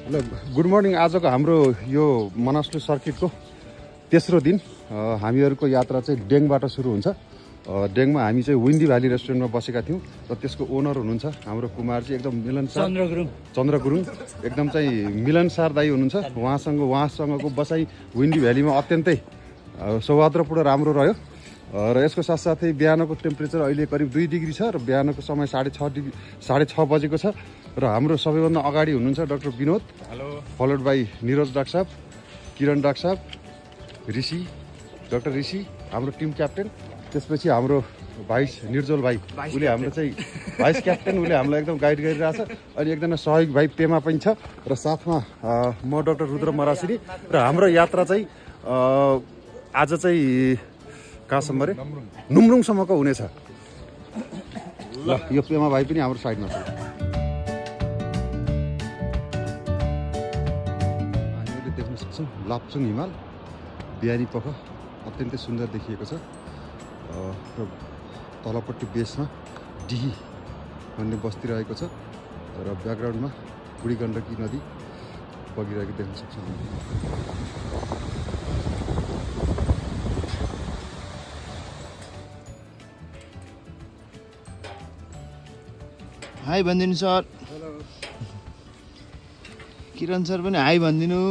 ल good morning. आजको हाम्रो यो मनस्लु सर्किटको तेस्रो दिन हामीहरूको यात्रा चाहिँ डेङबाट सुरु हुन्छ। डेङमा हामी चाहिँ विन्डी भ्याली रेस्टुरेन्टमा बसेका थियौँ र त्यसको ओनर हुनुहुन्छ हाम्रो कुमारजी, एकदम मिलनसार चन्द्र गुरुङ, एकदम चाहिँ मिलनसार दाई हुनुहुन्छ। उहाँसँगको बसाइ विन्डी भ्यालीमा अत्यन्तै सौहार्दपूर्ण राम्रो रह्यो र यसको साथसाथै बिहानको टेम्परेचर अहिले करिब 2 डिग्री छ र बिहानको समय 6:30 बजेको छ र हाम्रो सबैभन्दा अगाडि हुनुहुन्छ doctor Vinod, hello, followed by Niraj doctor साहब, किरण डाक्टर साहब, ऋषि, डाक्टर ऋषि हाम्रो टिम क्याप्टेन, त्यसपछि हाम्रो भाइस निर्जल भाइ, उसले हाम्रो चाहिँ भाइस क्याप्टेन, उसले हामीलाई एकदम गाइड गरिरहेछ। अनि एकजना सहयोगी भाइ पेमा पनि छ र साथमा म डाक्टर रुद्र मरासिनी र हाम्रो यात्रा चाहिँ आज चाहिँ कहाँसम्म रे, नुमरुङसम्मको हुनेछ। ल यो पेमा भाइ पनि हाम्रो साइडमा छ। हामीले देख्न सक्छौँ लाप्चुङ हिमाल बिहानी पख अत्यन्तै सुन्दर देखिएको छ र तलपट्टि बेसमा डिही भन्ने बस्ती रहेको छ र ब्याकग्राउन्डमा बुढी गण्डकी नदी बगिरहेको देख्न सक्छौँ। हाई भनिदिनु सर। किरण सर पनि हाई भनिदिनु।